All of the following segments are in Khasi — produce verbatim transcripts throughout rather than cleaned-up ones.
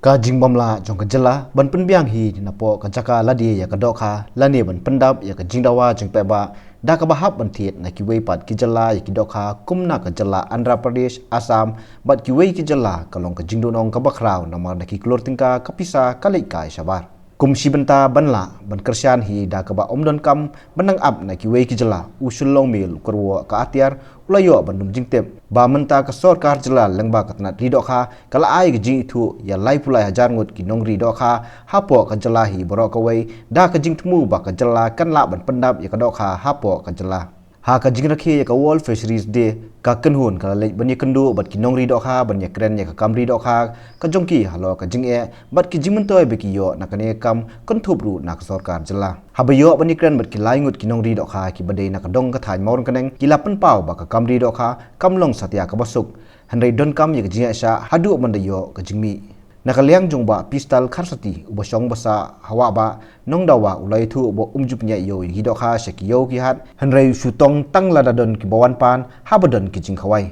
Ka jingbym lah jong ka jylla ban pynbiang hi napoh ka jaka lade ïa ka dohkha lane ban pyndap ïa ka jingdawa jingpynbha da kaba hap ban thied na kiwei pat ki jylla ïa ki dohkha kum na ka jylla Andhra Pradesh, Assam bad kiwei ki jylla ka long ka jingduhnong kaba khraw namar da ki klur tyngka ka pisa ka leit kai shabar. Kum shi bynta ban lah ban kyrshan hi da kaba ym don kam ban nang ap na kiwei ki jylla, u Shillong Mail u kyrwoh ka atiar u la ïoh ban dum jingtip ba mynta ka sorkar jylla lyngba ka tnat ri dohkha ka la ai ka jingithuh ïa laiphew lai hajar ngut ki nongri dohkha hapoh ka jylla hi baroh kawei da ka jingthmu ba ka jylla kan lah ban pyndap ïa ka dohkha hapoh ka jylla. Ha ka jingrakhe ïa ka World Fisheries Day, ka kynhun ka la leit ban ïakynduh bad ki nongri dohkha ban ïakren ïa ka kam ri dohkha ka jong ki halor ka jingeh bad ki jingmyntoi ba ki ïoh na kane ka kam kynthup ruh na ka sorkar jylla. Haba ïoh ban ïakren bad ki lai ngut ki nongri dohkha kiba dei na ka dong ka thaiñ Mawryngkneng, ki la pynpaw ba ka kam ri dohkha kam long satia kaba suk, hynrei donkam ïa ka jingïaishah haduh ban da ïoh ka jingmih. Na ka liang jong Bah Pistal Kharsati, uba shong ba sah ha Wahbah Nongdawa, u la ïathuh ba um ju pynïaid ïew ïa ki dohkha sha ki ïew ki hat, hynrei u shu tong tang lada don kiba wan pan haba don ki jingkhawai.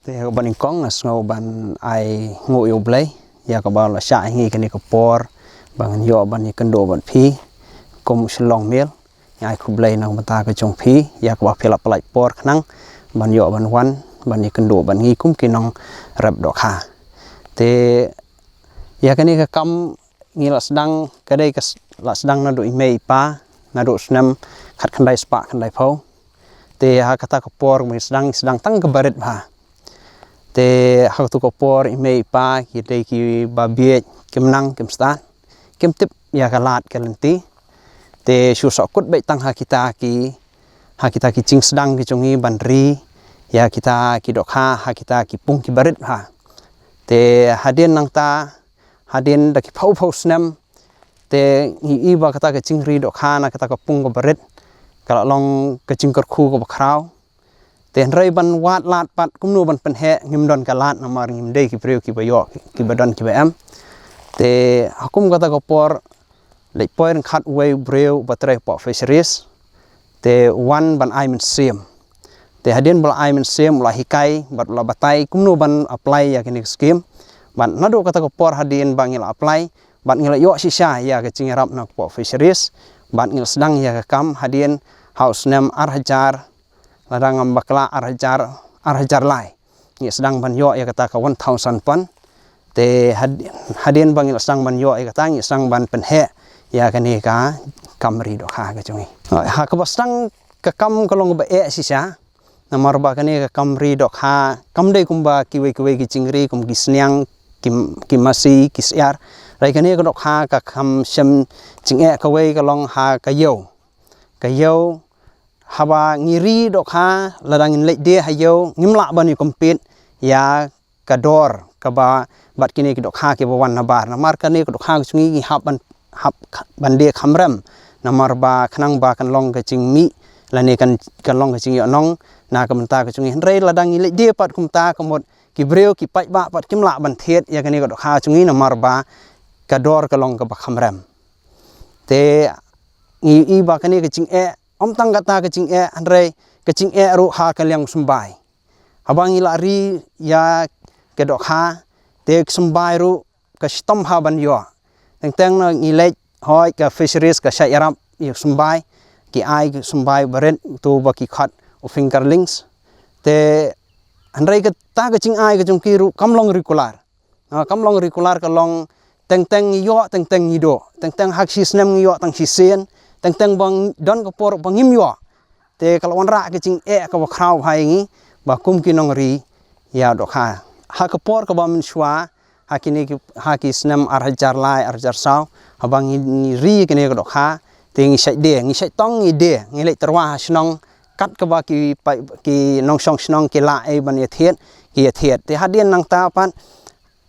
Te ha kaba nyngkong nga sngew ban ai nguh ïa U Blei ïa kaba la shah ïa ngi kane ka por ba ngan ïoh ban ïakynduh bad phi kum u Shillong Mail. Nga ai khublei na ka bynta ka jong phi ïa kaba phi la pynlait por khnang ban ïoh ban wan ban ïakynduh bad ngi kum ki nongrep dohkha. Te ïa kane ka kam ngi la sdang, ka dei ka s-, la sdang naduh i mei i pa, naduh snem khatkhyndai spah khyndaiphew. Te ha kata ka por ba ngi sdang, ngi sdang tang kaba rit bha. Te ha katu ka por i mei i pa ki dei kiba bieit, kim nang, kim stad, kim tip ïa ka lad ka lynti. Te shu sahkut beit tang ha kita ki, ha kita ki jingsdang ki jong ngi ban ri ïa kita ki dohkha ha kita ki pung kiba rit bha. Te hadien nangta, hadien da ki phew phew snem, te ngi i ba kata ka jingri dohkha na kata ka pung kaba rit ka la long ka jingkyrkhu kaba khraw. Te hynrei ban wad lad pat kumno ban pynheh, ngim don ka lad namar ngim dei ki briew kiba ïoh, kiba don kiba em. Te ha kum kata ka por leit poi ryngkat uwei u briew uba trei hapoh Fisheries. Te u wan ban ai mynsiem. Te hadien ba la ai mynsiem u la hikai bad u la batai kumno ban apply ïa kane ka skim. Bad naduh kata ka por hadien ba ngi la apply bad ngi la ïoh shisha ïa ka jingïarap na ka pok Fisheries bad ngi la sdang ïa ka kam hadien ha u snem ar hajar, lada ngam bakla, ar hajar, ar hajar lai. Ngi sdang ban ïoh ïa kata ka one thousand pound. Te had-, hadien ba ngi la sdang ban ïoh ïa kata, ngi sdang ban pynheh ïa kane ka kam ri dohkha ka jong ngi. Ha kaba sdang ka kam ka long kaba eh shisha. Namar ba kane ka kam ri dohkha kam dei kumba kiwei kiwei ki jingri kum ki sniang, ki, ki masi, ki syiar. Hynrei kane ka dohkha ka kam shem jingeh kawei ka long ha ka ïew. Ka ïew, haba ngi ri dohkha, lada ngin leit die ha ïew, ngim lah ban ïa compete ïa ka dor kaba bad kine ki dohkha kiba wan nabar. Namar kane ka dohkha ka jong ngi ngi hap ban, hap kha-, ban die khamrem. Namar ba khnang ba kan long ka jingmih lane kan, kan long ka jingïohnong na ka bynta ka jong ngi. Hynrei lada ngi leit die pat kumta ka mut ki briew ki paidbah pat kim lah ban thied ïa kane ka dohkha ka jong ngi namar ba ka dor ka long kaba khamrem. Te ngi i ba kane ka jingeh, ym tang kata ka jingeh, hynrei ka jingeh ruh ha ka liang u symbai. Haba ngi la ri ïa ka dohkha, te ka symbai ruh ka shitom ha ban ïoh. Teng teng na ngi leit hoi ka Fisheries ka shah ïarap ïa u symbai, ki ai ka symbai barit tu ba ki khot u fingerlings. Te hynrei kata ka jingai ka jong ki ruh kam long regular. Ah, kam long regular, ka long teng teng ngi ïoh, teng teng ngi duh. Teng teng ha ka shi snem ngi ïoh tang shisien, teng teng ba don ka por ba ngim ïoh. Te ka la wanrah ka jingeh kaba khraw ha ngi ba kum ki nongri ïa dohkha. Ha ka por kaba mynshuwa, ha kine ki, ha ki snem ar hajar lai, ar hajar saw, haba ngi, ngi ri kine ka dohkha, te ngi shait die, ngi shait tong ngi die, ngi leit tyrwa ha shnong, kat kaba ki pa-, ki nongshong shnong ki lah ei ban ïathied, ki ïathied. Te hadien nangta pat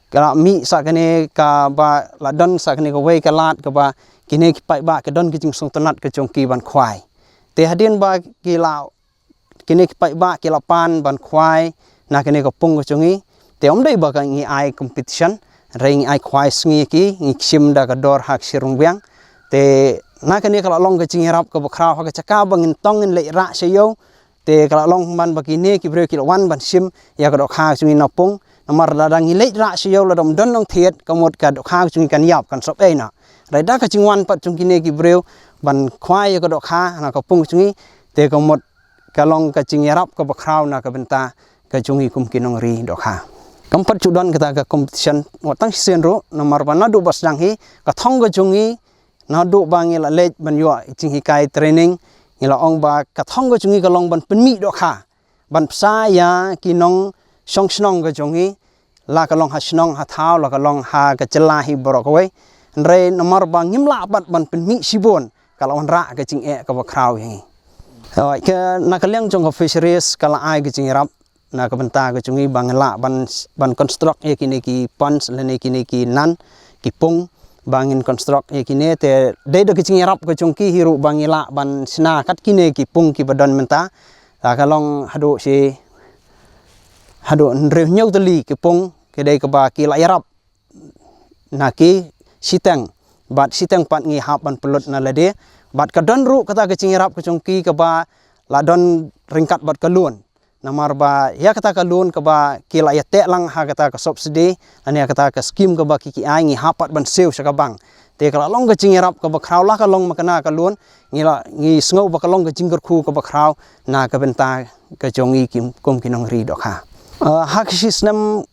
ka la mih sa kane kaba la don sa kane kawei ka lad kaba kine ki paidbah ki don ki jingsngewtynnat ka jong ki ban khwai. Te hadien ba ki la, kine ki paidbah ki la pan ban khwai na kane ka pung ka jong ngi. Te ym dei ba ka ngi ai competition, hynrei ngi ai khwai sngi ki, ngi kshim da ka dor ha ka shi rung biang. Te na kane ka la long ka jingïarap kaba khraw ha ka jaka ba ngin tong ngin leit rah sha ïew. Te ka la long man ba kine ki briew ki la wan ban shim ïa ka dohkha ka jong ngi na pung. Namar lada ngi leit rah sha ïew lada ym don nongthied, ka mut ka dohkha ka jong ngi kan ïap, kan sop ei na. Hynrei da ka jingwan pat jong kine ki briew ban khwai ïa ka dohkha na ka pung ka jong ngi, te ka mut ka long ka jingïarap kaba khraw na ka bynta ka jong ngi kum ki nongri dohkha. Kam pat ju don kata ka competition wat tang shisien ruh, namar ba naduh ba sdang hi, ka thong ka jong ngi, naduh ba ngi la leit ban ïoh jinghikai training, ngi la ong ba ka thong ka jong ngi ka long ban pynmih dohkha, ban pynshai ïa ki nongshong shnong ka jong ngi, la ka long ha shnong ha thaw, la ka long ha ka jylla hi baroh kawei. Hynrei namar ba ngim lah pat ban pynmih shibun, ka la wanrah ka jingeh kaba khraw ïa ngi. Hooid, ka, na ka liang jong ka fisheries ka la ai ka jingïarap na ka bynta ka jong ngi ba ngin lah ban, ban construct ïa kine ki ponds lane kine ki nan, ki pung, ba ngin construct ïa kine, te dei da ka jingïarap ka jong ki hi ruh ba ngi lah ban shna kat kine ki pung kiba don mynta. La ka long haduh shi, haduh hynriew hynñiew tylli ki pung, ki dei kaba ki la ïarap na ki shiteng, bad shiteng pat ngi hap ban pynlut na lade. Bad ka don ruh kata ka jingïarap ka jong ki kaba la don ryngkat bad ka loan. Namar ba ïa kata ka loan kaba ki la ïateh lang ha kata ka subsidy, lane ïa kata ka scheme kaba ki ki ai, ngi hap pat ban siew sha ka bank. Te ka la long ka jingïarap kaba khraw, la ka long makna ka loan, ngi la, ngi sngew ba ka long ka jingkyrkhu kaba khraw na ka bynta ka jong ngi ki, kum ki nongri dohkha. Ah, ha ka shi snem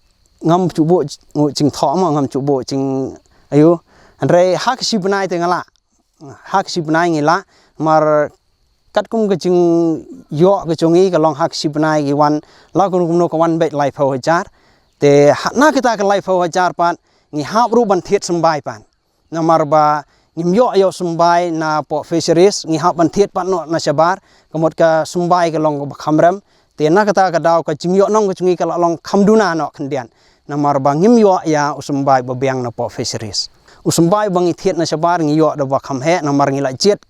ngam ju buh nguh jingthoh mo, ngam ju buh jing, ayu. Hynrei ha ka shi bnai te nga lah. Ha ka shi bnai ngi lah, namar katkum ka jingïoh ka jong ngi ka long ha ka shi bnai ki wan, la kumno kumno ka wan beit laiphew hajar. Te ha, na kita ka laiphew hajar pat, ngi hap ruh ban thied symbai pat. Namar ba ngim ïoh ïa u symbai na poh fisheries, ngi hap ban thied pat noh na shabar, ka mut ka symbai ka long kaba kham rem. Te na kata ka daw ka jingïoh nong ka jong ngi ka la long kham duna noh khyndiat. Namar ba ngim ïoh ïa u symbai ba biang na poh fisheries. U symbai ba ngi thied na shabar ngi ïoh da ba kham heh, namar ngi la jied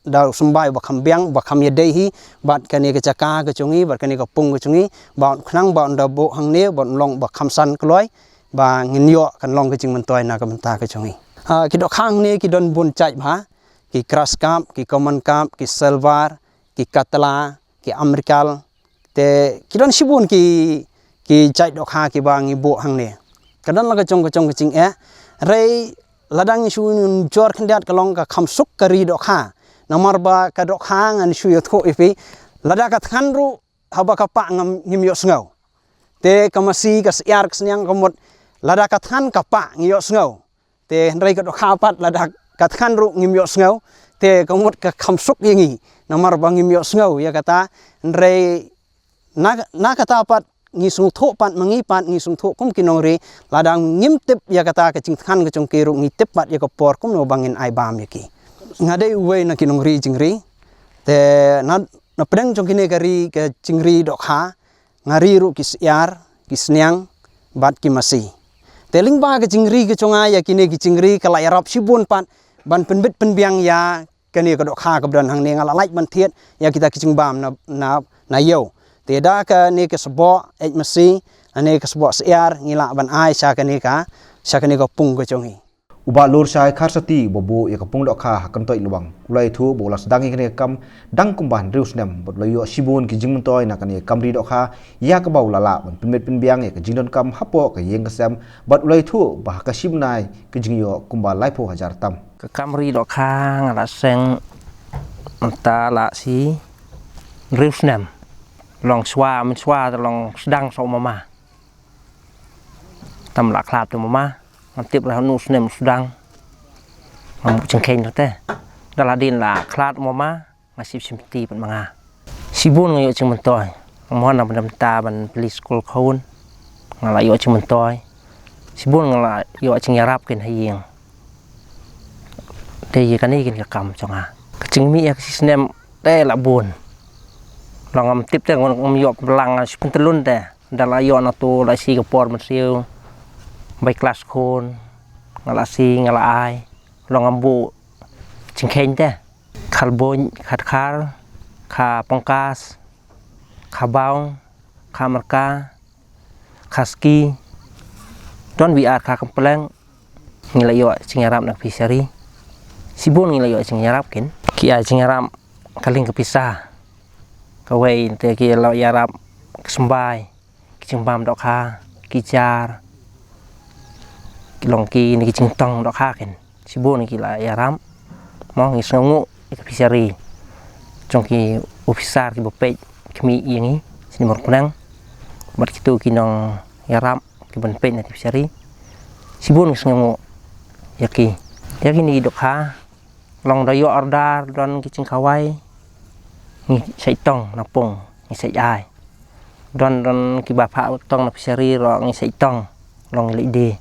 da u symbai ba kham biang, ba kham ïadei hi bad kane ka jaka ka jong ngi, bad kane ka pung ka jong ngi, ba un khnang ba un da buh hangne, ba un long ba kham san kloi, ba ngin ïoh kan long ka jingmyntoi na ka bynta ka jong ngi. Ah, ki dohkha hangne ki don bun jait bha, ki grass carp, ki common carp, ki silver, ki katla, ki American, te ki don shibun ki, ki jait dohkha kiba ngi buh hangne. Ka don la ka jong ka jong ka jingeh. Hynrei lada ngi shu nujor khyndiat ka long ka kham suk ka ri dohkha. Namar ba ka dohkha ngan shu ïathuh ïa phi, lada ka thngan ruh haba ka pah ngam, ngim ïohsngew. Te ka masi, ka syiar, ka sniang, ka mut, lada ka thngan ka pah ngi ïohsngew. Te hynrei ka dohkha pat lada ka thngan ruh ngim ïohsngew, te ka mut ka kham suk ïa ngi. Namar ba ngim ïohsngew ïa kata, hynrei na, na kata pat ngi sngewthuh pat, ma ngi pat ngi sngewthuh kum ki nongri, lada ngim tip ïa kata ka jingthngan ka jong ki ruh ngi tip pat ïa ka por kumno ba ngin ai bam ïa ki. Nga dei uwei na ki nongri jingri, te na, na pdeng jong kine ka ri ka jingri dohkha, nga ri ruh ki syiar, ki sniang, bad ki masi. Te lyngba ka jingri ka jong nga ïa kine ki jingri ka la ïarap shibun pat ban pynbit pynbiang ïa kane ka dohkha kaba don hangne, nga la lait ban thied ïa kita ki jingbam na, na, na ïew. Te da kane ka sboh eit masi, kane ka sboh syiar ngi lah ban ai sha kane ka, sha kane ka pung ka jong ngi. U Bah Lurshai Kharsati uba buh ïa ka pung dohkha ha Kyntoit Lwang u la ïathuh ba u la sdang ïa kane ka kam dang kumba hynriew snem bad u la ïoh shibun ki jingmyntoi na kane ka kam ri dohkha, ïa kaba u la lah ban pynbit pynbiang ïa ka jingdonkam hapoh ka ïing ka sem, bad u la ïathuh ba ha ka shi bnai ka jingïoh kumba laiphew hajar tam. Ka kam ri dohkha nga la seng mynta la shi hynriew snem. Long shuwa, mynshuwa te long sdang sa u mama. Tam la khlad u mama, ngam tip la hynñiew snem sdang. Ngam buh jingkheiñ te. Da la dien la khlad u mama, nga sip shim ti pat ma nga. Shibun nga ïoh jingmyntoi. Nga mon na ban mynta ban plie skul khun. Nga la ïoh jingmyntoi. Shibun nga la ïoh jingïarap kin ha ïing. Te ïa kane kin ka kam jong nga. Ka jingmih ïa ka shi snem te la bun. Long ngam tip te ngam ïoh pynlang nga shi pyntlun te. Da la ïoh na tu la shi ka por mynsiew. Bai klas khun. Nga la shi nga la ai. Long ngam buh jingkheiñ te. Khalbuñ, Khatkar, Kha Pongkas, Kha Baung, Kha Marka, Kha Ski, don wi ar Kha Kempleng, ngi la ïoh jingïarap na ka fishery. Shibun ngi la ïoh jingïarap kin. Ki ai jingïarap ka liang ka pisa. Kawei te ki la ïarap ka symbai. Ki jingbam dohkha, ki jar, ki long kine ki jingtong dohkha ken. Shibun ki la ïarap. Mo, ngi sngewnguh ïa ka fishery jong ki officer kiba peit khmih ïa ngi shane Mawryngkneng bad kito ki nongïarap kiban peit na ka fishery. Shibun ngi sngewnguh ïa ki. Ïa kine ki dohkha, long da ïoh order don ki jingkhawai, ngi shait tong na pung, ngi shait ai. Don, don kiba phah tong na fishery ruh ngi shait tong, long ngi leit die.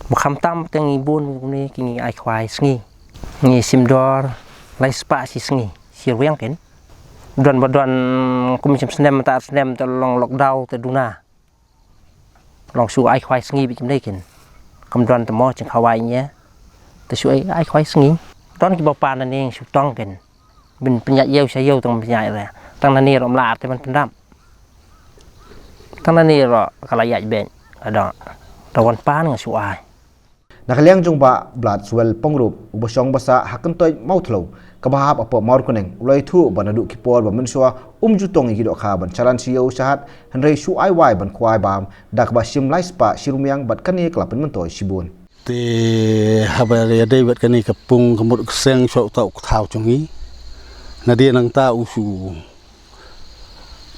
Ba khamtam te ngi bun kumne ki ngi ai khwai sngi. Ngi shim dor lai spah shi sngi, shi rwiang ken. Don ba don kum shim snem, ta snem te long lockdown te duna. Long shu ai khwai sngi bad kumne ken. Kam don te mo jingkhawai ne. Te shu ai, ai khwai sngi. Don kiba pan nangne shu tong ken. Ban pynïaid ïew sha ïew tang pynïaid re. Tang nangne ruh mlar te ban pyndap. Tang nangne ruh ka la ïaid beit. Ka dang. Te wan pan nga shu ai. Na ka liang jong Bah Bladswell Pyngrope, uba shong basa ha Kyntoit Mawthliew, kaba hap hapoh Mawryngkneng, u la ïathuh ba naduh ki por ba mynshuwa um ju tong ïa ki dohkha ban shalan sha ïew shahat, hynrei shu ai wai ban khwai bam, da kaba shim lai spah shi rwiang bad kane ka la pynmyntoi shibun. Te haba ïadei bad kane ka pung ka mut ka seng shuwa uta u kthaw jong ngi. Nadien nangta u shu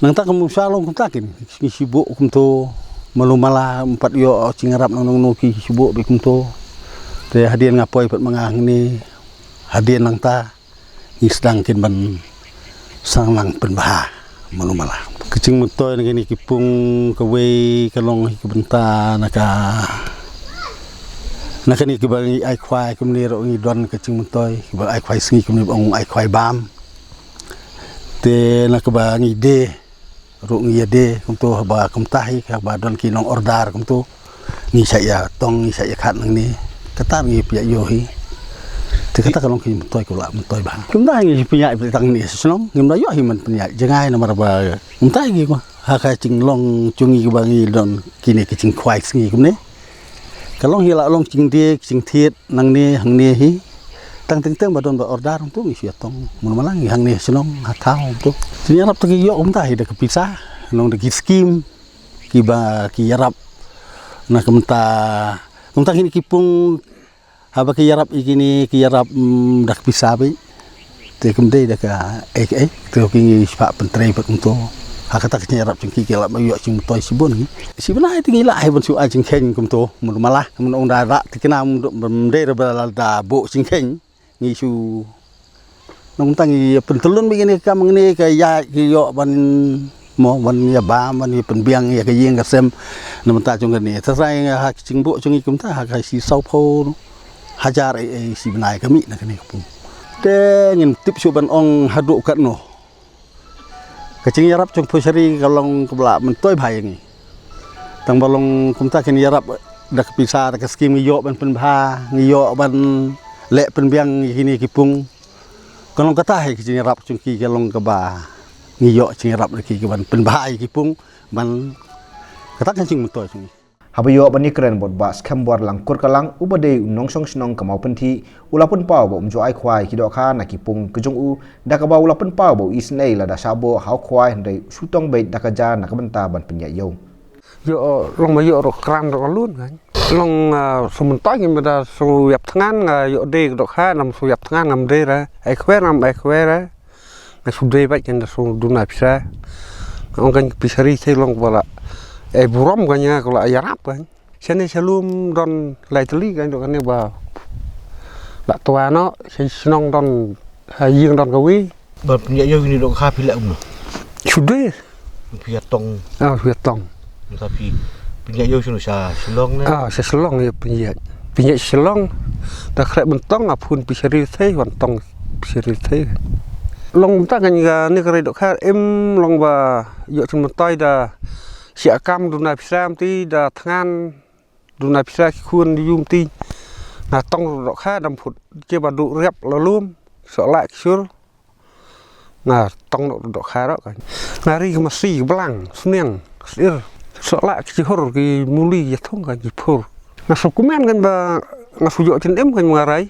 Nangta kam sha long kumta ken, ngi shu buh kumto, malu mala, ym pat ïoh jingïarap nangno nangno ki shu buh beit kumto. Te hadien nga poi pat ma nga hangne, hadien nangta, ngi sdang ken ban sdang nang pynbha, malu mala. Ka jingmyntoi na kine ki pung kawei ka long hi ka bynta na ka, na kine kiba ngi ai khwai kumne ruh ngi don ka jingmyntoi, kiba ai khwai sngi kumne ba ong ai khwai bam. Te na kaba ngi die ruh ngi ïa die kumto haba kumta hi haba don ki nong order kumto. Ngi sa ïa tong ngi sa ïa khat nangne. Kata ngi pynïaid ïoh hi. Te kata ka long ki myntoi ka la myntoi bha. Kumta hi ngi pynïaid beit tang ne shnong ngim da ïoh hi man pynïaid jngai namar ba kumta hi ki ma. Ha ka jinglong jong ngi ba ngi don kine ki jingkhwai sngi kumne. Ka long hi la long jingdie jingthied nangne hangne hi. Tang teng teng ba don ba order tu ngi shu ïa tong. Mun malang ngi hangne shnong ha thaw tu. Jingïarap ta ki ïoh kumta hi da ka pisa. Long da ki skim kiba ki ïarap na ka mynta. Kumta kine ki pung haba ki ïarap ïa kine ki ïarap, mm, da ka pisa beit. Te kam dei da ka, eh, eh, te ki ngi shu pyntrei pat kumto. Ha kata ka jingïarap jong ki ki la ïoh jingmyntoi shibun ngi. Shi bnai te ngi la hi ban shu ai jingkheiñ kumto, mut malah, mut ong da rak te kina mut dei da ba la da buh jingkheiñ. Ngi shu nang kumta ngi pyntlun beit kine ka kam ngi ka ïa ki ïoh ban mo ban ïa bam ban ïa pynbiang ïa ka ïing ka sem. Na mynta jong kane. Te sa ha ka jingbuh jong ngi kumta ha ka shi saw phew hajar ei ei shi bnai ka mih na kane ka pung. Te ngin tip shuh ban ong haduh katno. Ka jingïarap jong phushari ka long kaba la myntoi bha ïa ngi. Tang ba long kumta kin ïarap da ka pisa da ka skim ngi ïoh ban pynbha, ngi ïoh ban leh pynbiang ïa kine ki pung. Ka long kata hi ka jingïarap jong ki ka long kaba ngi ïoh jingïarap da ki ka ban pynbha ïa ki pung ban kata ka jingmyntoi jong ngi. Haba ïoh ban ïakren bad Bah Skhem Borlang Kurkalang uba dei u nongshong shnong ka Mawpynthih, u la pynpaw ba um ju ai khwai ki dohkha na ki pung ka jong u, da kaba u la pynpaw ba u isynei lada shah buh ha u khwai hynrei u shu tong beit da ka ja na ka bynta ban pynïaid ïew. Ïoh long ma ïoh ruh kram ruh ka lun kan. Long, ah, shu mynta ngim da shu ïap thngan nga ïoh dei ka dohkha nam shu ïap thngan ngam dei ra. Ai khwai nam ai khwai ra. Nga shu dei bad kan da shu duna pisa. Nga ong kan pisa ri te long ba la. Ai burom kan nga ko la ïarap kan. Shane shalum don lai tylli kan dok kane ba la twa noh, sha shnong don, ha ïing don kawei. Ban pynïaid ïew ïa kine dohkha phi leh kumno? Shu dei. Phi ïa tong. Ah, phi ïa tong. Mynta phi pynïaid ïew sha, sha Shillong ne? Ah, sha Shillong ïa pynïaid. Pynïaid Shillong. Da khreh ban tong, ah, phone pisa ri te, wan tong pisa ri te. Long mynta kan ïa kane ka ri dohkha im long ba ïoh jingmyntoi da Shi akam duna pisa mti da thngan duna pisa ki khun yu mti. Nga tong ruh dohkha dam phut ke ba duh riap la lum. Soh lah ki sur. Nga tong ruh dohkha ruh kan. Nga ri ki masi ki blang sniang sir. Soh lah ki hur ki muli ki thung kan ki phur. Nga su kumen kan ba nga su jok chin im kan nga rai.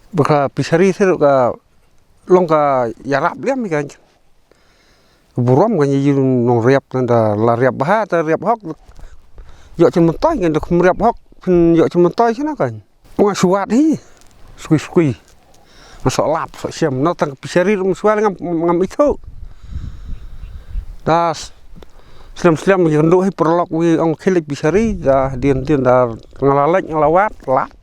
Ba ka pisari sir ka long ka yarap liam kan. Burom kan ïa ïu nong riap, nanda la riap bha te riap hok. Ïoh chen myntoi kan, da khum riap hok phin ïoh chen myntoi shano kan. Nga shuwat hi. Skui skui. Nga sok lap sok shem, na tang pishari rum shuwa ngam ngam ithuh. Da slem slem ïa ndu hi paralok wi ong khilek pishari, da dien dien da nga la lek nga la wad lap.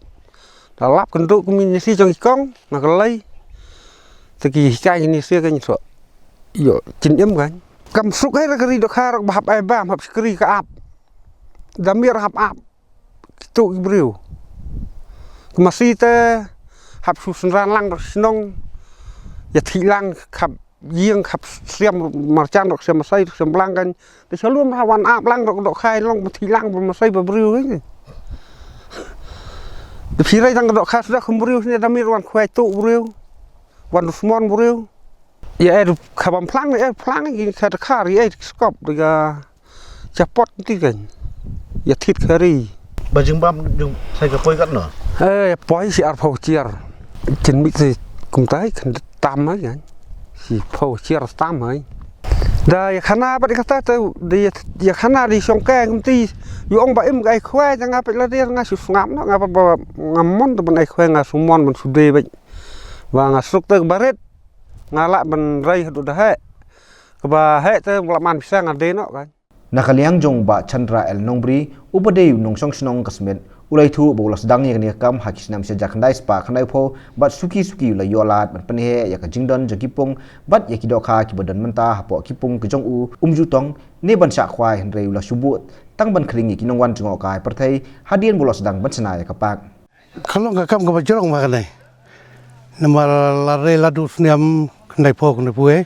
Da lap kynduh kumne shi jong i kong, nga ka lei. Te ki hikai ni shi kan sok. Ïoh chen im kan. Kam suk hai ra ka ri dohkha rok ba hap ai bam, hap shkri ka ap. Da mir hap ap. Kitu ki briew. Ka masi te hap shu synran lang rok shnong. Ïa thik lang khap ïing khap siam marjan rok siam masai rok siam blang kan. Te shalum ha wan ap lang rok dohkha long ba thik lang ba masai ba briew kan. Te phi rai tang dohkha suda khum briew sne da mir wan khwai tu briew. Wan dusmon briew. Ïa eh khabam phlang ïa eh phlang ïa ka khar ïa eh skop da ka Japot ti kan. Ïa thit khari. Ba jingbam jong sai ka poi kat no. Eh, poi shi arphew chiar. Chin mit si kumtai kan tam mai kan. Shi phew chiar tam mai. Da ïa khana bat ïa kata tu, da ïa, ïa khana di shong ka kumti. Yu ong ba im ka ai khwai, da nga pet la dir nga shu sngap no, nga ba, ba, nga mon tu ban ai khwai, nga shu mon ban shu de bat. Ba nga suk tu barit. Nga la ban rai hadu da hai. Kaba hai tu ba la man bisa nga de no kan. Na ka liang jong Bah Chandra L Nongbri, uba dei u nongshong shnong ka Smit, u la ïathuh ba u la sdang ïa kane ka kam ha ki snem shi hajar khyndai spah khyndaiphew bad suki suki u la ïoh lad ban pynheh ïa ka jingdon jong ki pung bad ïa ki dohkha kiba don mynta hapoh ki pung ka jong u, um ju tong ne ban shah khwai, hynrei u la shu buh tang ban khring ïa ki nongwan jngohkai pyrthei hadien ba u la sdang ban shna ïa ka park. Ka long ka kam kaba jrong bha kane. Namar la rei la duh snem khyndai phew khyndai phew eh.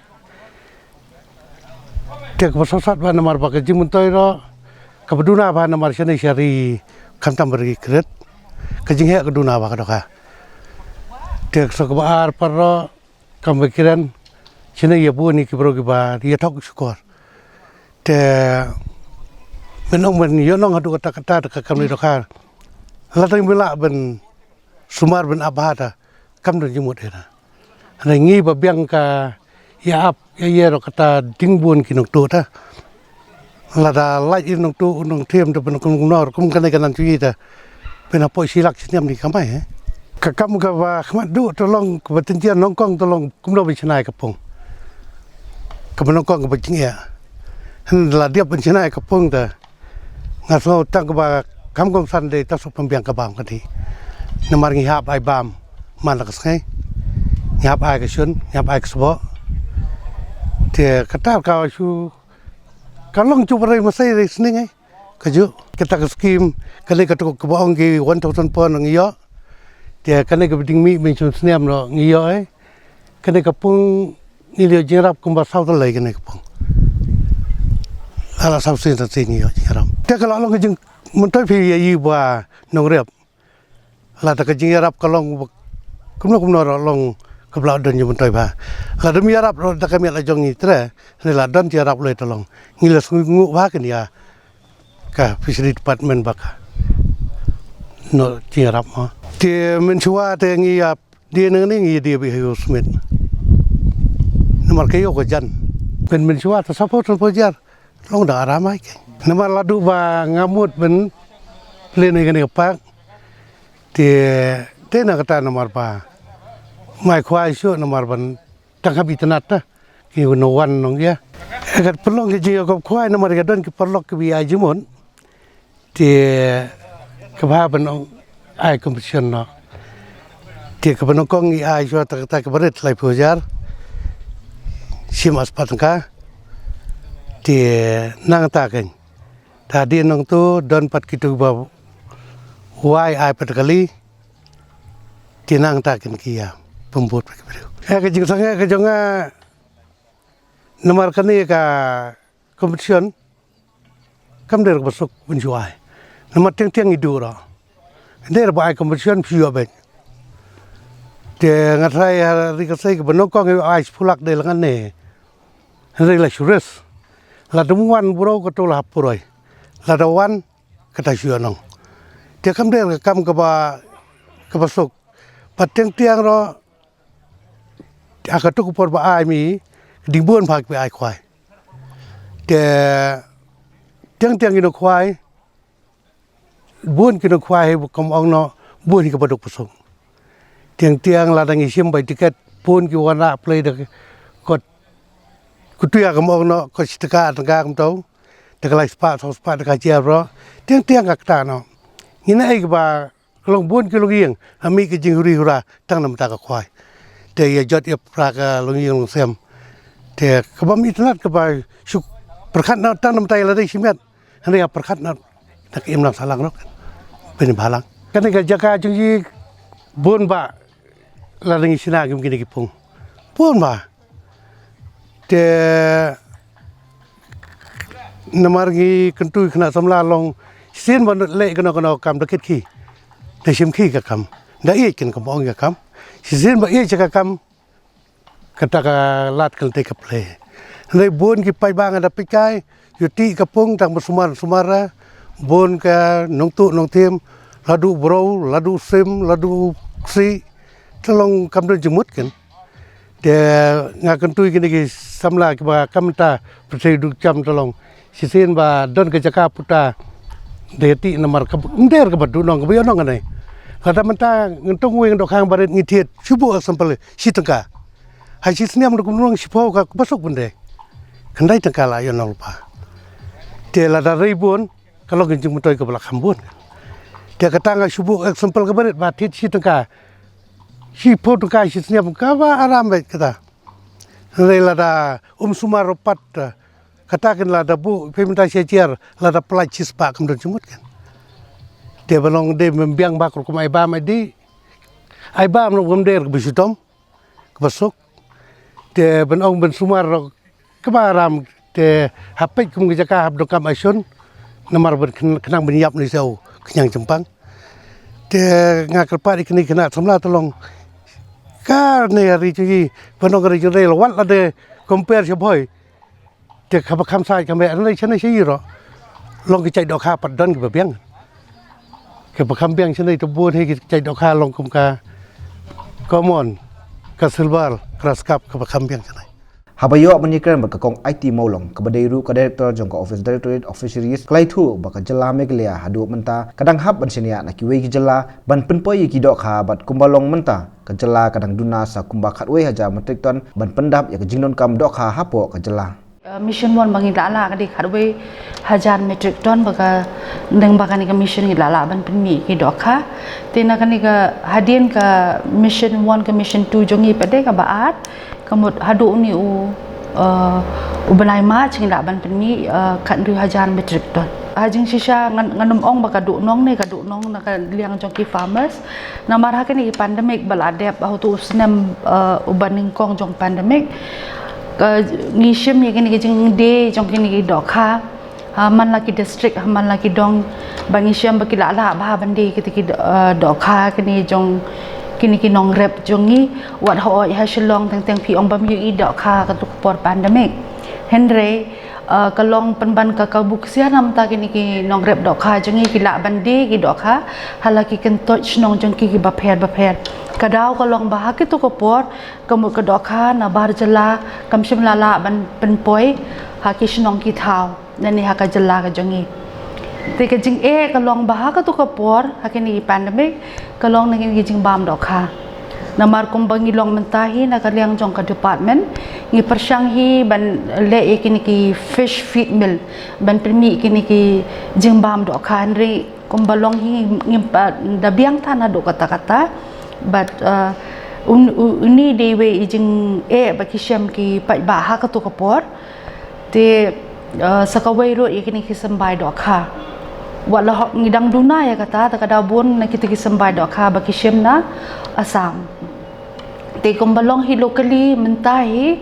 Te kaba sosat bha namar ba ka jingmyntoi ro kaba duna bha namar shane shari khamtam ba ri kret. Ka jingheh ka duna bha ka dohkha. Te ka so kaba ar par ro kam ba kiren shane ïa bun ïa ki bro kiba ïa thok shukor. Te men ong men ïoh nong haduh kata kata da ka kam ni dohkha. La tang bila ben sumar ben ap bha ta kam don jingmut ïa na. Hynrei ngi ba biang ka ïa ap ïa ïa ro kata ding bun ki nongtuh ta. Lada lait ïa nongtuh nongthiem ta ben kum nor kum kane kanan tu ïa ta. Ben hapoh shi lak shi snem di kamai eh. Ka kam kaba khmat duh to long kaba tynjian nongkong to long kumno ban shna ïa ka pung. Kaba nongkong kaba jingeh. Hynda la diap ban shna ïa ka pung ta. Nga sngew tang kaba kam kongsan dei ta suk pynbiang ka bam ka dei. Namar ngi hap ai bam man la ka sngi. Ngi hap ai ka shun, ngi hap ai ka sboh. Te kata ka shu ka long ju ba rei masai rei sning eh. Ka ju kata ka skim kane ka tuk kaba ong ki one thousand pound ngi ïoh. Te kane kaba ding mih mynshun snem noh ngi ïoh eh. Kane ka pung ngi leh jingrap kumba saw tylli kane ka pung. Ala saw sien sa sien ngi ïoh jingrap. Te ka la long ka jingmyntoi phi ïa i ba nongrep. Lada ka jingïarap ka long kumno kumno ruh long ka bla don jingmyntoi bha. Lada ym ïarap ruh da ka miat la jong ngi tre ne la don jingïarap lei ta long. Ngi la sngew nguh bha kane ïa ka Fishery Department ba ka noh jingïarap mo. Te mynshuwa te ngi ïa die nang ni ngi die bih ha u Smit. Namar ka ïoh ka jan. Pyn mynshuwa ta sapo sapo jar. Long da aram ai ke. Namar la duh ba nga mut ben plen ïa kane ka park. Te te na kata namar ba mai khwai shuh namar ban tang hap itynnat ta. Ki no wan nong ïa. Kat pynlong ki jingïakop khwai namar ka don ki paralok ki ba ïa jingmut. Te kaba ban ong ai compensation noh. Te kaba nongkong i ai shuwa ta kata kaba rit laiphew hajar. Shim aspat ka. Te nangta kan. Ta dien nangtu don pat kitu ba wai ai pat kali. Te nangta kan ki ïa pynbud pat ki briew. Eh ka jingsangeh ka jong nga namar kane ka compensation. Kam dei ba suk ban shu ai. Namar tieng tieng i duh ruh. Dei ba ai compensation phi ïoh beit. Te nga tharai ha ri ka sei kaba nongkong i ai shiphew lak dei la ngan ne. Hynrei la shu ris. Lada ym wan bro ka to la hap puroi. Lada wan kata shu ïoh nong. Te kam dei ka kam kaba kaba suk. Pat tieng tieng ruh ha ka tu ka por ba ai mi ding bun bha ki ai khwai. Te tiang tiang ki nongkhwai, bun ki nongkhwai hi kum ong noh, bun hi kaba duk pasuk. Tiang tiang lada ngi shim bai tiket, bun ki wan rah plei da kot, kutia kum ong noh, kot shi tyngka, tyngka kumto. Da ka lai spah, saw spah, da ka hajar baroh. Tiang tiang ka kata noh. Ngi na ei kaba ka long bun ki longïing, ha mih ka jinghuri hura, tang namar ka khwai. Te ïa jot ïa pra ka longïing longsem. Te kaba mih tnat kaba shu pyrkhat na tang namar ïa lada shimet. Hynrei ïa pyrkhat na, na ka imlang sahlang rok. Pynbhalang. Kane ka jaka jong i bun ba lada ngi shna kim kine ki pung. Bun ba. Te namar ngi kyntu khynnah samla long shisien ba leh kano kano kam da kit ki. Da shim ki ka kam. Da ïeit kin kam ong ka kam. Shisien ba ïeit ka kam. Kata ka lad ka lynti ka plei. Hynrei bun ki paidbah nga da peit kai, ïa ti ka pung tang ba sumar sumar ra, bun ka nongtuh nongthim, la duh briew, la duh sim, la duh ksih, te long kam don jingmut kin. Te nga kyntu ïa kine ki samla kiba kam ta pyrthei duk jam te long. Shisien ba don ka jaka puta da ïa ti namar ka nder kaba duh nong kaba ïa nong ane. Lada mynta ngan tong weng dohkha barit ngi thied shu buh example shi tyngka. Ha shi snem da kum nong shiphew ka ba suk bynde. Khyndai tyngka la ïa nong lypa. Te lada rei bun ka long ka jingmyntoi kaba la kham bun. Te kata nga shu buh example ka barit ba thied shi tyngka. Shiphew tyngka shi snem kaba aram beit kata. Hynrei lada um sumar pat, eh, kata kin lada buh phi mynta shi hajar, lada pynlait shispah kam don jingmut kin. Te ban ong dei ban biang bak rukom ai bam ai dih. Ai bam rukom der kaba shitom, kaba suk. Te ban ong ban sumar ruh kaba aram te hap peit kum ka jaka hap donkam action. Namar ban kyn-, khnang ban ïap ne siew khñiang jingpang. Te nga kyrpad ïa kine khynnah samla te long. Kane ri jong i, ban ong ri jong i, wat lada compare sha Bhoi. Te kaba kham sait kham bha, lada shane sha i ruh. Long ki jait dohkha pat don kiba biang. Kiba kham biang shane te bun hi ki jait dohkha long kum ka common, ka silver, grass carp kaba kham biang shane. Haba ïoh ban ïakren bad ka Kong Aiti Mawlong, kaba dei ruh ka Director jong ka Office Directorate of Fisheries, ka la ïathuh ba ka jylla Meghalaya haduh mynta ka dang hap ban shaniah na kiwei ki jylla ban pynpoi ïa ki dohkha bad kumba long mynta ka jylla ka dang duna sa kumba khatwei hajar metric ton ban pyndap ïa ka jingdonkam dohkha hapoh ka jylla. Uh, mission one ba ngi la lah ka dei khatwei hajar metric ton ba ka dang ba kane ka mission ngi la lah ban pynmih ki dohkha. Te na kane ka hadien ka mission one ka mission two jong ngi pat de kaba ar. Ka mut haduh une u, uh, u bnai March ngi lah ban pynmih, uh, khathynriew hajar metric ton. Ha jingshisha ngan, ngan ym ong ba ka duh nong ne ka duh nong na ka liang jong ki farmers. Namar ha kane ki pandemic ba la dep ha utu u snem, uh, uba nyngkong jong pandemic. Ka ngi shim ïa kine ki jingdie jong kine ki dohkha. Ha man la ki district, ha man la ki dong, ba ngi shem ba ki lah lah bha ban die kita ki do-, eh, dohkha kine jong, kine ki nongrep jong ngi, wat hooid ha Shillong teng teng phi ong bym ïohi dohkha katu ka por pandemic. Hynrei, eh, ka long pynban ka kabu ksiar namta kine ki nongrep dohkha jong ngi ki lah ban die ki dohkha ha la ki kyntoit shnong jong ki kiba pher ba pher. Ka daw ka long ba ha kitu ka por ka mut ka dohkha na bar jylla kam shym la lah ban pynpoi ha ki shnong ki thaw. Nane ha ka jylla ka jong ngi. Te ka jingeh ka long ba ha katu ka por, ha kine ki pandemic, ka long na kine ki jingbam dohkha. Namar kumba ngi long mynta hi na ka liang jong ka department, ngi pyrshang hi ban leh ïa kine ki fish feed mill, ban pynmih kine ki jingbam dohkha, hynrei kumba long hi ngim pat da biang than haduh katta katta, but, uh, un-, u-, uni dei wei i jingeh ba ki shem ki paidbah ha katu ka por. Te, eh, sa kawei ruh ïa kine ki symbai dohkha. Wat la hok ngi dang duna ïa kata, te ka da bun na kita ki symbai dohkha ba ki shim na Assam. Te kumba long hi locally mynta hi,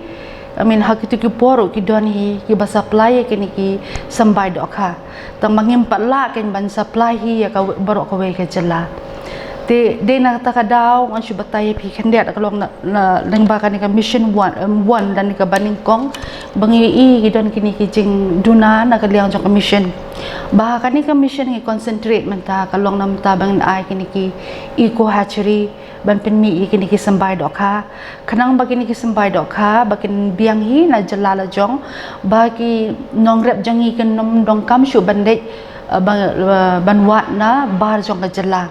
I mean, ha kitu ki por ruh ki don hi kiba supply ïa kine ki symbai dohkha. Tang ba ngim pat lah kein ban supply hi ïa ka baroh kawei ka jylla. Te dei na kata ka daw ngan shu batai ïa phi khyndiat ka long na, na lyngba kane ka mission one, em, one lane kaba nyngkong ba ngi ïohi ki don kine ki jingduna na ka liang jong ka mission. Ba ha kane ka mission ngi concentrate mynta ka long na mynta ba ngin ai kine ki eco hatchery ban pynmih ïa kine ki symbai dohkha. Khnang ba kine ki symbai dohkha ba kin biang hi na jylla la jong, ba ki nongrep jong ngi kin ym donkam shuh ban leit, eh, ban, eh, ban wad na bar jong ka jylla.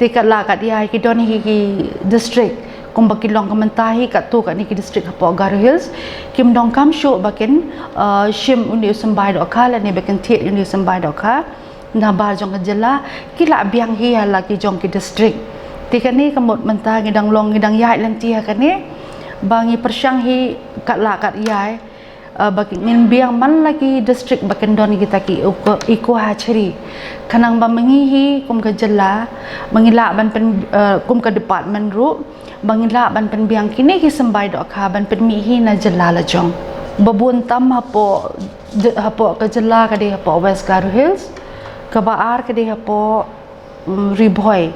Te katba la kat ïa ki don hi ki district kumba ki long ka mynta hi, katto katne ki district hapoh Garo Hills, kim donkam shuh ba kin, eh, shim une u symbai dohkha lane ba kin thied une u symbai dohkha na bar jong ka jylla, ki la biang hi ha la ki jong ki district. Te kane ka mut mynta ngi dang long, ngi dang ïaid lynti ha kane ba ngi pyrshang hi katba la kat ïa, eh, ba ngin biang man la ki district ba kin don kita ki eco, eco hatchery. Khnang ba ma ngi hi kum ka jylla, ma ngi lah ban pyn, eh, kum ka department ruh, ba ngi lah ban pynbiang kine ki symbai dohkha ban pynmih hi na jylla la jong. Ba bun tam hapoh, hapoh ka jylla ka dei hapoh West Garo Hills, kaba ar ka dei hapoh, mm, Ri Bhoi.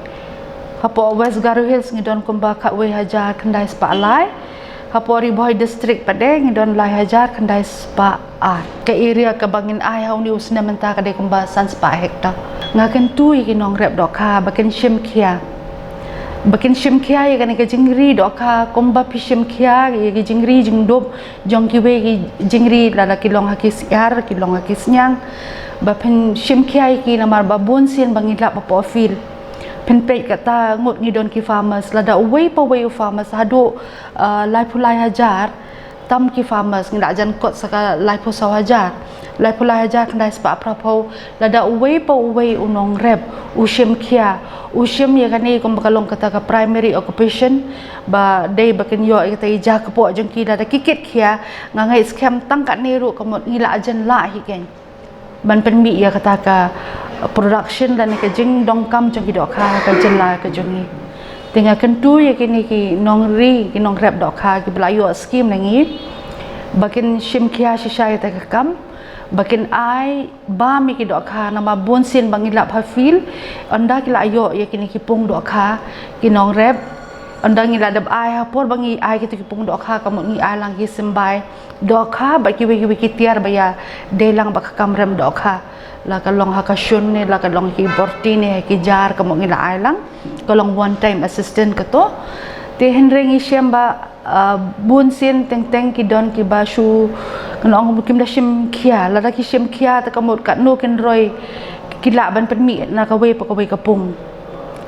Hapoh West Garo Hills ngi don kumba khatwei hajar khyndai spah lai. Hapoh Ri Bhoi district pat de ngi don lai hajar khyndai spah ar. Ka area kaba ngin ai ha une u snem mynta ka dei kumba san spah hektar. Nga kyntu ïa ki nongrep dohkha ba kin shim khia, ba kin shim khia ïa kane ka jingri dohkha kumba phi shim khia ïa ki jingri jingdup jong kiwei ki jingri, lada ki long ha ki syiar, ki long ha ki sniang, ba phin shim khia ïa ki. Namar ba bun sien ba ngi lap hapoh field, phin peit kata ngut ngi don ki farmers, lada uwei pa uwei u farmers haduh, ah, laiphew lai hajar tam ki farmers, ngi la jan kot sa ka laiphew saw hajar, laiphew lai hajar khyndai spah phraphew. Lada uwei pa uwei u nongrep u shim khia, u shim ïa kane kumba ka long kata ka primary occupation, ba dei ba kin ïoh ïa kata i ja kpoh jong ki, lada ki kit khia, nga ngeit skhem tang katne ruh ka mut ngi la jan lah hi kein ban pynmih ïa kata ka production lane ka jingdonkam jong ki dohkha ha ka jylla ka jong ngi. Te nga kyntu ïa kine ki nongri, ki nongrep dohkha kiba la ïoh scheme na ngi, ba kin shim khia shisha ïa kata ka kam, ba kin ai bam ïa ki dohkha. Namar bun sien ba ngi lap ha field, ynda ki la ïoh ïa kine ki pung dohkha, ki nongrep, ynda ngi la dep ai, ha por ba ngi ai kita ki pung dohkha ka mut ngi ai lang ki symbai dohkha bad kiwei kiwei ki tiar ba ïadei lang bad ka kam rem dohkha. La ka long ha ka shun ne la ka long ki borti ne ha ki jar ka mut ngi la ai lang, ka long one time assistance kato. Te hynrei ngi shem ba, ah, bun sien teng teng ki don kiba shu, kan ong, kim da shim khia. Lada ki shim khia te ka mut katno kin roi ki lah ban pynmih na kawei pa kawei ka pung.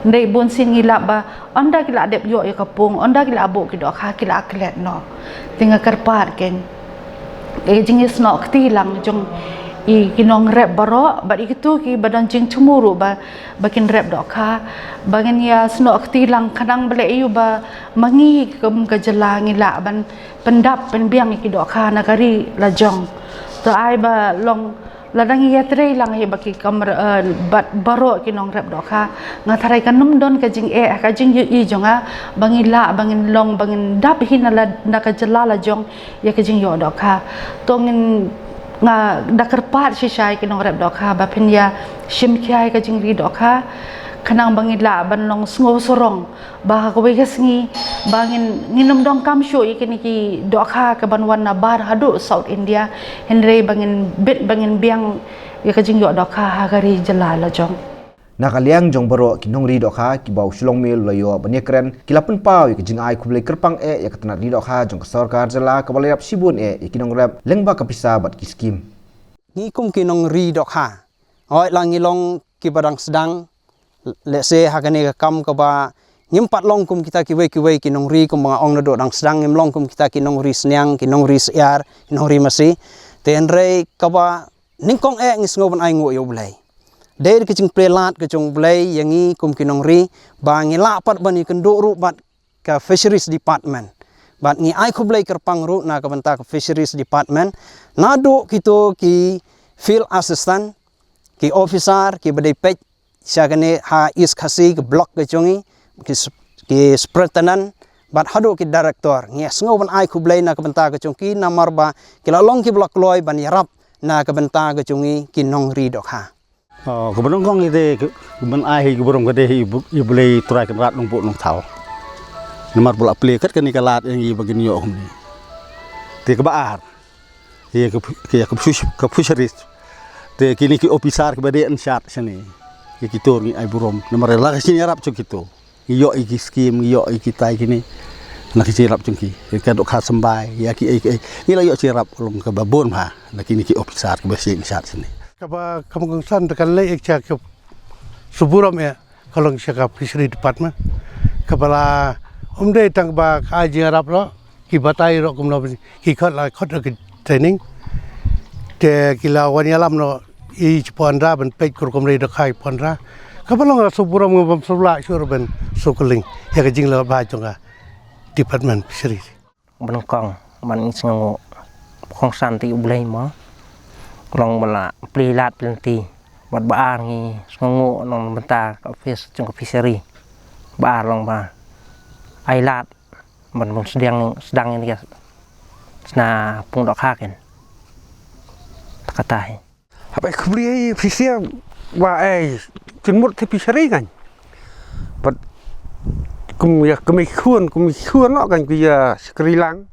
Hynrei bun sien ngi lap ba ynda ki la dep ïoh ïa ka pung, ynda ki la buh ki dohkha, ki la klet noh. Te nga kyrpad kein, eh, jingïasnoh kti lang jong i ki nongrep baroh bad i kito kiba don jingthmu ruh ba, ba kin rep dohkha, ba ngin ïasnoh kti lang khnang ba leh aïu ba ma ngi kum ka jylla ngi lah ban pyndap pynbiang ïa ki dohkha na ka ri la jong. To ai ba long, lada ngi ïatrei lang hi bad ki kam, eh, bad baroh ki nongrep dohkha, nga tharai kan ym don ka jingeh ha ka jingïohi jong nga ba ngi lah, ba ngin long, ba ngin dap hi na la, na ka jylla la jong ïa ka jingïoh dohkha. To ngin, nga da kyrpad shisha ïa ki nongrep dohkha ba phin ïa shim khia ïa ka jingri dohkha, khnang ba ngi lah ban long sngewsarong ba ha kawei ka sngi ba ngin, ngin ym donkam shuh ïa kine ki dohkha ka ban wan na bar haduh South India, hynrei ba ngin bit, ba ngin biang ïa ka jingïoh dohkha ha ka ri jylla la jong. Na ka liang jong baroh ki nongri dohkha kiba u Shillong Mail u la ïoh ban ïakren, ki la pynpaw ïa ka jingai khublei kyrpang eh ïa ka tnat ri dohkha jong ka sorkar jylla kaba la ïarap shibun eh ïa ki nongrep lyngba ka pisa bad ki skim. Ngi kum ki nongri dohkha, hooid la ngi long kiba dang sdang, lehse ha kane ka kam kaba ngim pat long kum kita kiwei kiwei ki nongri, kumba nga ong naduh dang sdang, ngim long kum kita ki nongri sniang, ki nongri syiar, ki nongri masi. Te hynrei kaba nyngkong eh ngi sngew ban ai nguh ïa U Blei. Dei ka jingplie lad ka jong U Blei ïa ngi kum ki nongri ba ngi lah pat ban ïakynduh ruh bad ka Fisheries Department. Bad ngi ai khublei kyrpang ruh na ka bynta ka Fisheries Department, naduh kito ki field assistant, ki officer kiba dei peit sha kane ha East Khasi, ki block ka jong ngi, ki sup-, ki superintendent, bad haduh ki director. Ngi sngew ban ai khublei na ka bynta ka jong ki namar ba ki la long kiba la kloi ban ïarap na ka bynta ka jong ngi ki nongri dohkha. Kaba nyngkong ïa te, ka ban ai hi ka burom ka dei hi, ïa U Blei Trai Kynrad Nongbuh Nongthaw. Namar ba la plie kat kane ka lad ïa ngi ba ngin ïoh kumne. Te kaba ar, ïa ka, ïa ka fish-, ka fisheries. Te kine ki officer kiba dei in charge shane, ïa kito ngi ai burom. Namar la ka shin ïarap jong kito, ngi ïoh ïa ki scheme, ngi ïoh ïa kitai kine. Na ki jingïarap jong ki, ïa ka dohkha symbai, ïa ki ei ei, ngi la ïoh jingïarap long kaba bun bha na kine ki officer kiba shin in charge shane. Kaba kam kongsan te kan leh ek cha ka suburom ïa ka long sha ka fishery department. Kaba la um dei tang ba ka ai jingïarap lo, ki batai ro kumno ki khot la khot ki training. Te ki la wan ïalam no i chipondra ban peit kur kumre da khai pondra. Kaba long la suburom ngam bam subla sur ban sukuling ïa ka jingla ba jong ka department fishery. Ba nyngkong ban ngi sngewnguh. Kongsan te U Blei mo. Long ba la plie lad plie lynti. Bad ba ar ngi sngewnguh nong bynta ka office jong ka fishery. Ba ar long ba ai lad ban bun sdang sdang ïa ka sna pung dohkha ken. Kata hi. Hap ai khublei ïa phi sha ba ai jingmut te phi sha ri ngan. Bad kum ïa kmie khun, kmie khun noh kan ku ïa shakri lang.